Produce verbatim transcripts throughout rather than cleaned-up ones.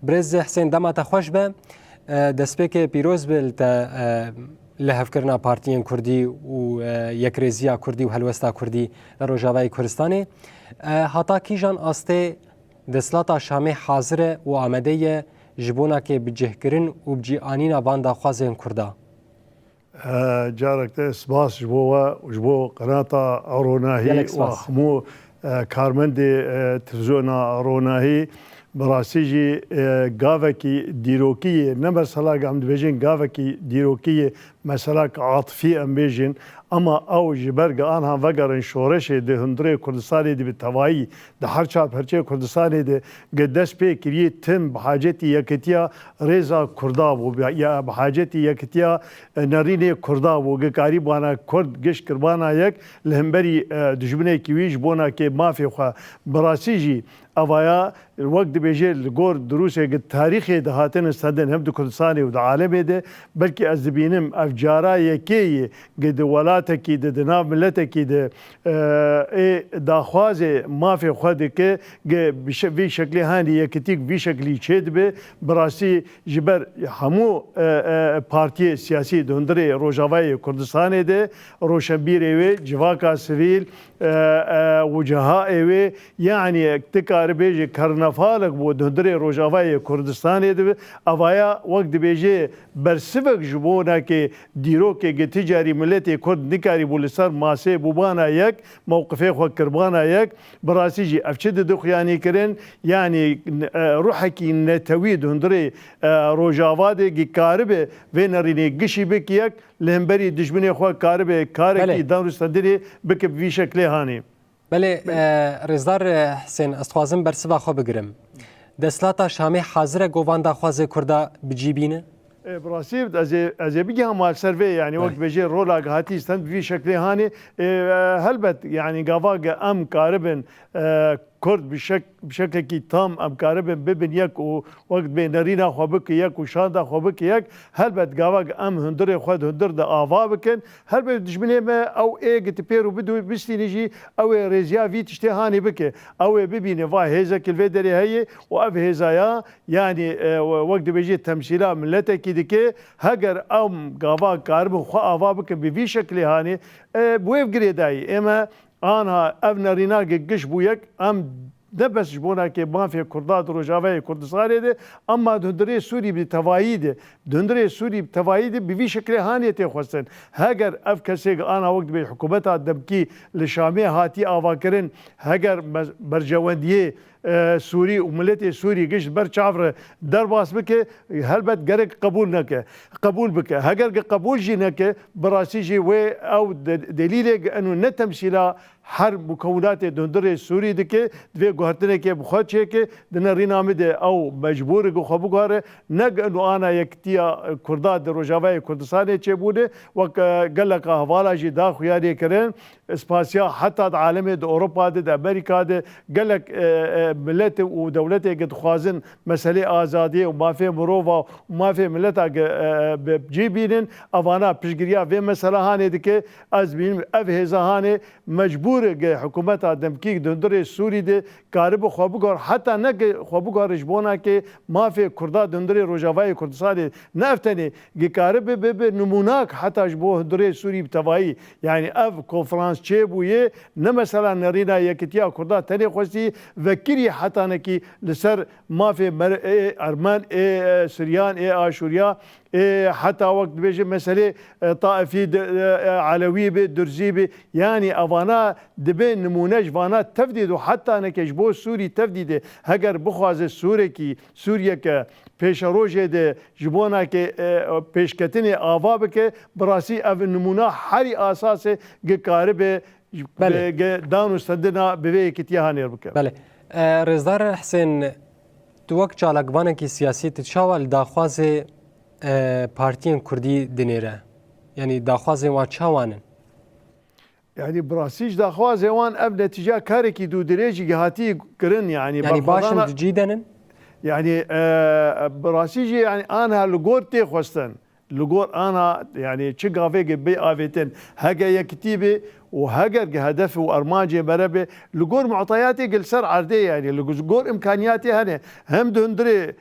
Birêz Husên, dema te xweş be. E, destpêkê pîroz be li te, e, li hevkirina partiyên kurdî û, e, yekrêziya kurdî û helwesta kurdî li Rojavayê Kurdistanê. E, hata kîjan astê desthilata Şamê hazir e û amade ye ji bona kê bicihkirin û bicîanîna van daxwazên kurda? E, carek te spas ji bo we û ji bo qenata Ronahî Gelek û spas. Hemû, e, karmendê, e, televîzyona Ronahî. Bi rastî jî, e, gavekî dîrokî ye. Ne mesela em dibêjin gavekî dîrokî ye, meselak atifî em bêjin. Ema ew ji ber ge anha vegerin şoreşê di hundirê Kurdistanê de bi tevayî, di her çar perçeyê Kurdistanê de ge dest pê kirî, tim bi hacetî yekitiya rêza Kurda bû, ya bi hacetî yekitiya, e, nerînê Kurda bû, ge karîbana Kurd giş kirbana yek li hemberî, e, dijminekî wî ji bona kê mafê xwe. Bi rastî jî evaya wek dibêje li gor dirûsê ge tarîxê de hatine stendin hem di Kurdistanê û di alemê de, belkî ez dibînim ev cara yekê ye ge di welatekî de, di nav miletekî de, e, ê daxwazê mafê xwe dike, ge bi şe-, vî şeklê hanî yekitîk vî şeklî çêdibe, bi rastî ji ber hemû, e, e, partiyê siyasî di hundirê Rojavayê Kurdistanê de, roşenbîrê wê, civaka sivîl, e, e, wicehayê wê, yanî tu karibêjî karnefalek bû di hundirê Rojavayê Kurdistanê de, evaya wek dibêje bersivek ji bo nakê dîrokê ge ti carî miletê Kurd nikarîbû li ser masê bûbana yek, mewqifê xwe kirbana yek, bi rastî jî ev çi dide xuyanîkirin? Yanî, e, ruhekî netewî di hundirê, e, Rojava de ge karibe vê nerînê gişî bike yek, li hemberî dijminê xwe karibe karekî Belê. dan û stendinê bike bi vî şeklê hanê. Belê, Belê. e, Rêzdar, e, Husên, ez dixwazim bersiva xwe bigirim. Desthilata Şamê hazir e go van daxwazê Kurda bi cî bîne? E, bi rastî ez ê, ez ê bigiham li ser vê, yanî wek Belê. dibêje rola ge hatî stend bi vî şeklê hanê. E, e, helbet, yanî gava ge em karibin, e, Kurd bi şek-, bi şeklekî tam em karibin bibin yek û wek dibê nerîna xwe bike yek û şanda xwe bike yek, helbet gava ge em hundirê xwe di hundir de ava bikin, helbet dijminê me ew ê ge tu pêro bidû-, bistînî jî ew ê rêziya vî tiştê hanê bike. Ew ê bibîne va hêzek li vê derê heye û ev hêza ya, yanî, e, we-, wek dibêjî temsîla miletekî dike, heger em gava karibin xwe ava bikin bi vî şeklê hanê, e, bi wê girêdayî ême anha ev nerîna ge giş bû yek, em ne bes ji bona kê mafê Kurda di Rojavayê Kurdistanê de, ema di hundirê Sûrî bi tevayî de, di hundirê Sûrî bi tevayî de bi vî şeklê hanê tê xwestin. Heger ev kesê ge ana wek dibê hikûmeta demkî li Şamê hatî avakirin, heger me-, berjewendiyê, e, Sûrî û miletê Sûrî giş ber çav re derbas bike, helbet gerek qebûl neke, qebûl bike. Heger ge qebûl jî neke, bi rastî jî wê ew de-, delîlê ge eno ne temsîla her mukewinatê di hundirê Sûrî dike, divê guhertinekê bi xwe çêke, di nerîna min de ew mecbûr e ku xwe biguhere, ne ge eno ana yekitiya Kurda di Rojavayê Kurdistanê çêbûne, wek, e, geleka hevala jî da xuyanê kirin, spasiya heta di alemê, di Ewropa de, di Amerîka de, gelek, e, e, milet û dewletê ge dixwazin meselê azadiyê û mafê mirova û mafê mileta ge, e, bi cî bînin, evana piştgiriya vê mesela hanê dike. Ez bînim ev hêza hanê mecbûr e ge hikûmeta demkî di hundirê Sûrî de karibe xwe bigor, heta ne ge xwe bigore ji bona ke mafê Kurda di hundirê Rojavayê Kurdistanê ne ev tenê ge karibe bibe nimûnak heta ji bo hundirê Sûrî bi tevayî. Yanî ev konferans çêbûye, ne mesela nerîna yekitiya Kurda tenê xwestî vekirî hetanekî li ser mafê mer-, ê Ermen, ê, e, Siryan, ê Aşûriya, ê heta wek dibêje meselê, e, Taifî, di-, e, e, Elewî be, Durzî be. Yanî evana dibe nimûne ji vana tevdî de, hetanekê ji bo Sûrî tevdî de. Heger bixwaze Sûrekî, Sûriyeke pêşerojê de ji bona ke, e, pêşketinê ava bike, bi rastî ev nimûna herî asas e, ge karibe Belê. Ge dan û stendina bi vê yekitiya hanê re bike. Belê. E, Rêzdar Husên, tu wek çalakvanekî siyasî, tu çawa li daxwazê, e, partiyên kurdî dinêre? Yanî daxwazên wan çawan in? Yanî bi rastî ji daxwazê wan ev netîca karekî dûdirêjî hatî kirin, yanî Yanî baş in berxwedana di cî de nin? Yanî, e, bi rastî jî, yanî, anha li gor tê xwestin. Li gor ana, yanî çi gavê ge bê avêtin, hege yekitî be û heger ge hedef û armancê me re be, li gor mu'teyatê ge li ser erdê, yanî li gor imkaniyatê hene, hem di hundirê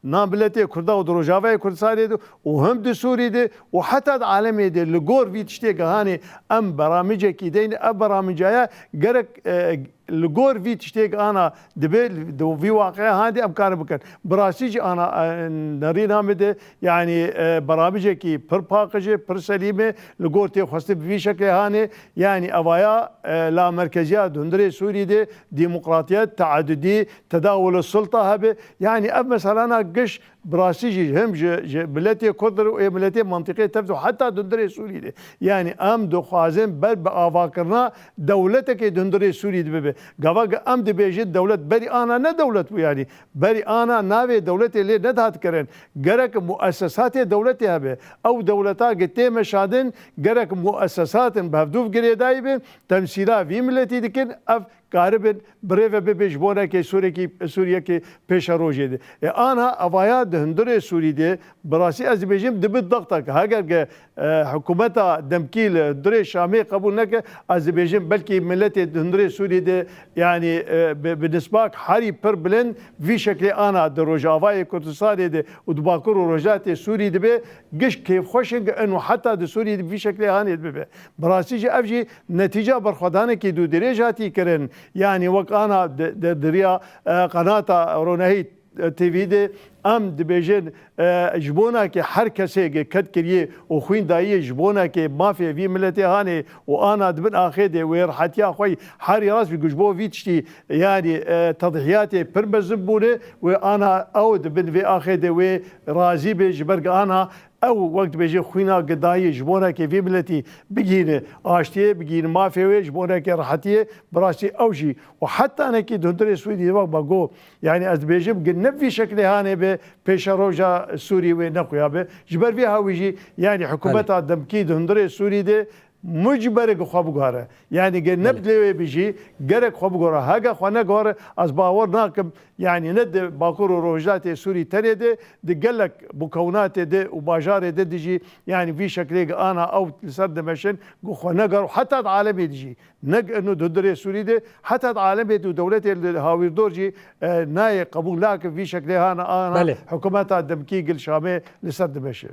Na miletê Kurda û di Rojavayê Kurdistanê de û him di Sûrî de û heta di alemê de li gor vî tiştê gihanê em beramicekî deyne. Ev beramicaya gerek, e, li gor vî tiştê gihana dibe, di vî waqiya handê em karin bikin. Bi rastî jî ana, e, nerîna min de, yanî, e, beramicekî pir paqij e, pir selîm e, li gor tê xwestin bi vî şeklê hanê. Yanî evaya, e, lamerkeziya di hundirê Sûrî de demokratiyet, teadudî, tedawul sulta hebe. Yanî ev meselana giş bi rastî jî hem ji, ji miletê Kurd re û ê miletê mentiqê tev de heta di hundirê Sûrî de. Yanî em dixwazin ber bi avakirina dewletekê di hundirê Sûrî de bibe. Gava ge em dibêjin dewlet berî ana ne dewlet bû yanî. Berî ana navê dewletê lê nedihat kirin. Gerek muessesatê dewletê hebe. Ew dewleta ge tê meşandin, gerek muessesatin bi hevdûv girêdayî bin, temsîla vî miletî dikin, ev karibin bi rê ve bibe ji bonekê Sûrekî, Sûriyekê pêşerojê de. E, ana evaya di hundirê Sûrî de, bi rastî ez dibêjim, dibe dixtek. Heger ge, e, hikûmeta demkî li hundirê Şamê qebûl neke, ez dibêjim, belkî miletê di hundirê Sûrî de, yanî, e, bi, bi nisbak herî pir bilind, vî şeklê ana di Rojavayê Kurdistanê de û di Bakur û Rojhilatê Sûrî dibe, giş kêfxweş in, ino heta di Sûrî de vî şeklê hanê bibe. Bi rastî jî ev jî netîca berxwedanekî dûdirêj hatî kirin. Yanî wek ana di, di, di riya, e, qenata Ronahî, e, T V de em dibêjin, e, ji bona ke her kesê ke ked kiriye û xwîn dayiye ji bona ke mafê vî miletê hanê û ana di bin axê de wê rihetiya xwe herî rast bî ku ji bo vî tiştî, yanî, e, tedhiyatê pir mezin bûne, wê ana ew di bin vê axê de wê razî be, ji ber ke ana ew wek dibêje xwîna gidayî ji bonekê vî miletî bigihîne aştiyê, bigihîne mafê wê, ji bonekê rehetiyê, bi rastî ew jî û heta nekî di hundirê Swêdî wek me got, yanî ez dibêjim, gi ne vî şeklê hanê be pêşeroja Sûrî wê nexuya be. Ji ber vê hawî jî, yanî Belê. hikûmeta demkî di hundirê Sûrî de mucberê gi xwe biguhere. Yanî gi ne Belê. dilê wê bijî, gerek xwe biguhere. Hege xwe negore, ez bawer nakim, yanî ne di Bakur û Rojhilatê Sûrî tenê de, di gelek mukewnatê de û bajarê de dijî, yanî vî şeklê gi ana ew li ser dimeşin, gi xwe negar û heta di alemê dijî. Ne gi ino di hundirê Sûrî de, heta di alemê de û dewletê li hawîrdor jî, e, nayê qebûl nake vî şeklê hana ana Belê. hikûmeta demkî gil Şamê li ser dimeşe.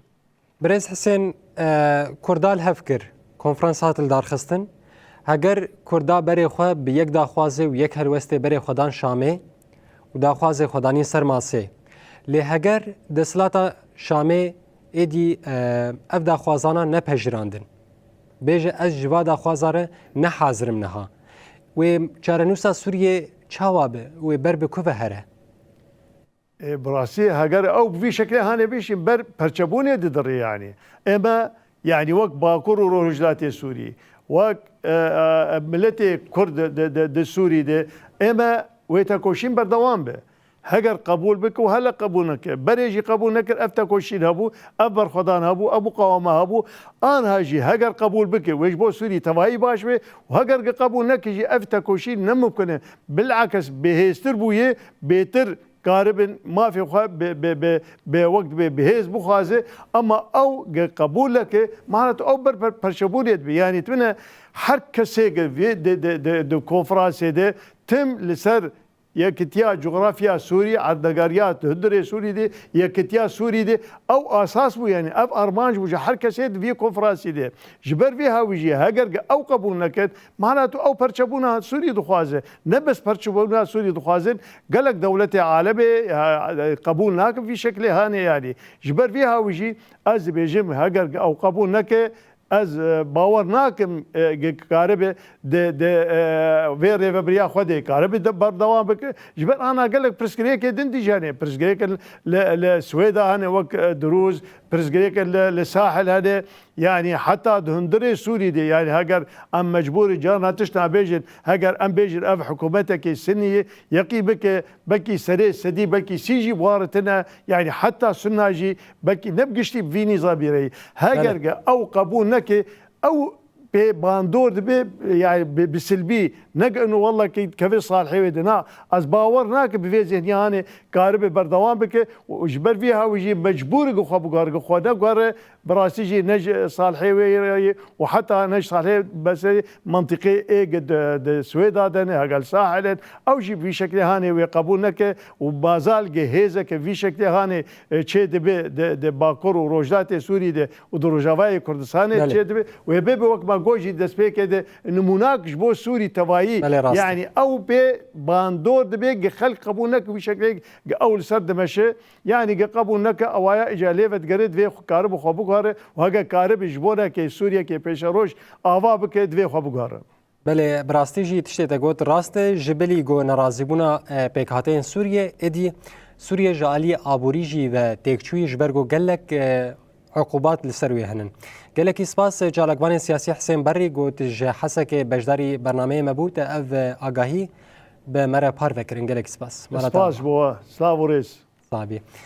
Birêz Hisên, e, Kurda li hev kir, konferans hat li darxistin. Heger Kurda berê xwe bi yek daxwazê û yek helwestê berê xwe dan Şamê û daxwazê xwe danîn ser masê. Lê heger desthilata Şamê êdî, e, ev daxwazana nepejirandin. Bêje ez ji va daxwaza re ne hazir im niha. Wê çarenûsa Sûriyê çawa be? Wê ber bi ku ve here? Ê, bi rastî, heger ew bi vî şeklê hanê bişîn, ber perçebûnê didirî yanî. Ême, yanî wek Bakur û Rojhilatê Sûrî, wek, e, e, miletê Kurd di, di, di, di Sûrî de, ême wê tekoşîn berdewam be. Heger qebûl bike û hele qebûl neke. Berê jî qebûl nekir, ev tekoşîn hebû, ev berxwedan hebû, ev muqaweme hebû. Anha jî heger qebûl bike, wê ji bo Sûrî tevayî baş be û heger ki qebûl neke jî ev tekoşîn ne mimkun e. Bilakes bêhêztir bûye, bêtir karibin mafê xwe bi, bi, bi, bi wek dibê bi hêz bixwaze, ama ew ge qebûl neke, mana tu ew ber per-, perçebûnê dibe. Yanî tu ne her kesê ge vê di, di, di, di konferansê de tim li ser yekitiya cografya Sûrî, erdnegariya di hundirê Sûrî de, yekitiya Sûrî de, ew asas bû, yanî ev armanc bû ji her kesê di vî konferansî de. Ji ber vê hawî jî heger ge ew qebûl nekin, mana tu ew perçebûna Sûrî dixwaze. Ne bes perçebûna Sûrî dixwazin, gelek dewletê alemê, e, e, qebûl nakin vî şeklê hanê yanî. Ji ber vê hawî jî ez dibêjim, heger ew qebûl neke, ez, e, bawer nakim, e, ge karibe di, di, e, vê rêvebiriya xwe de karibe de berdewam bike. Ji ber ana gelek pirsgirêkê din dî jî hene. Pirsgirêkên li, li Swêda hene wek, e, Dirûz, pirsgirêkên li, li Sahil hene. Yanî heta di hundirê Sûrî de, yanî heger em mecbûr in carna tişta bêjin, heger em bêjin ev hikûmetekê Sinî ye, yeqî bike, belkî serê sedî, belkî sî jî waritine, yanî heta Sunna jî belkî ne bi giştî bi vî nîzamî re ye. Heger Belê. ge ew qebûl neke, ew pê bandor dibe, yani bi, bi silbî, ne ino wellakî kevê Salihê wê de. Na, ez bawer nakim bi vê zihniya hanê karibe berdewam bike û ji ber vê hawî jî mecbûr e ku xwe biguhere, ku xwe neguhere, bi rastî jî ne ji Salihê wê ye û heta ne ji Salihê beserê mentiqê ê ge di, di Swêda de ne, hegel sahil in, ew jî bi vî şeklê hanê wê qebûl neke û bazal ge hêzeke vî şeklê hanê, e, çê dibe di, di Bakur û Rojdatê Sûrî de û di Rojavayê Kurdistanê Belê. çê dibe. Wê bê bi wek me got jî destpêkê de nimûnak ji bo Sûrî tevayî. Belê rast e. Yani ew bê bandor dibe ge xelk qebûl neke wî şeklê ge ew li ser dimeşe. Yani ge qebûl neke ewaya îca lê vedigere divê xwe karibe xwe biguhere û hege karibe ji bo neke Sûriyekê pêşeroj ava bike divê xwe biguhere. Belê, bi rastî jî tiştê te got rast e. Ji bilî ku nerazîbûna, e, pêkhateyên Sûriyê, êdî Sûriye ji aliyê aborî jî ve têkçûyî ji ber ku gelek, e, uqubat li ser wê hene. Gelekî spas, e, çalakvanê siyasî Hisên Berrî ku ji Hesekê beşdarî bernameyê me bû, te ev, e, agahî bi me re parve kirin. Gelekî spas. Me re Spas tava. bo we. Silav û rêz. Slavî.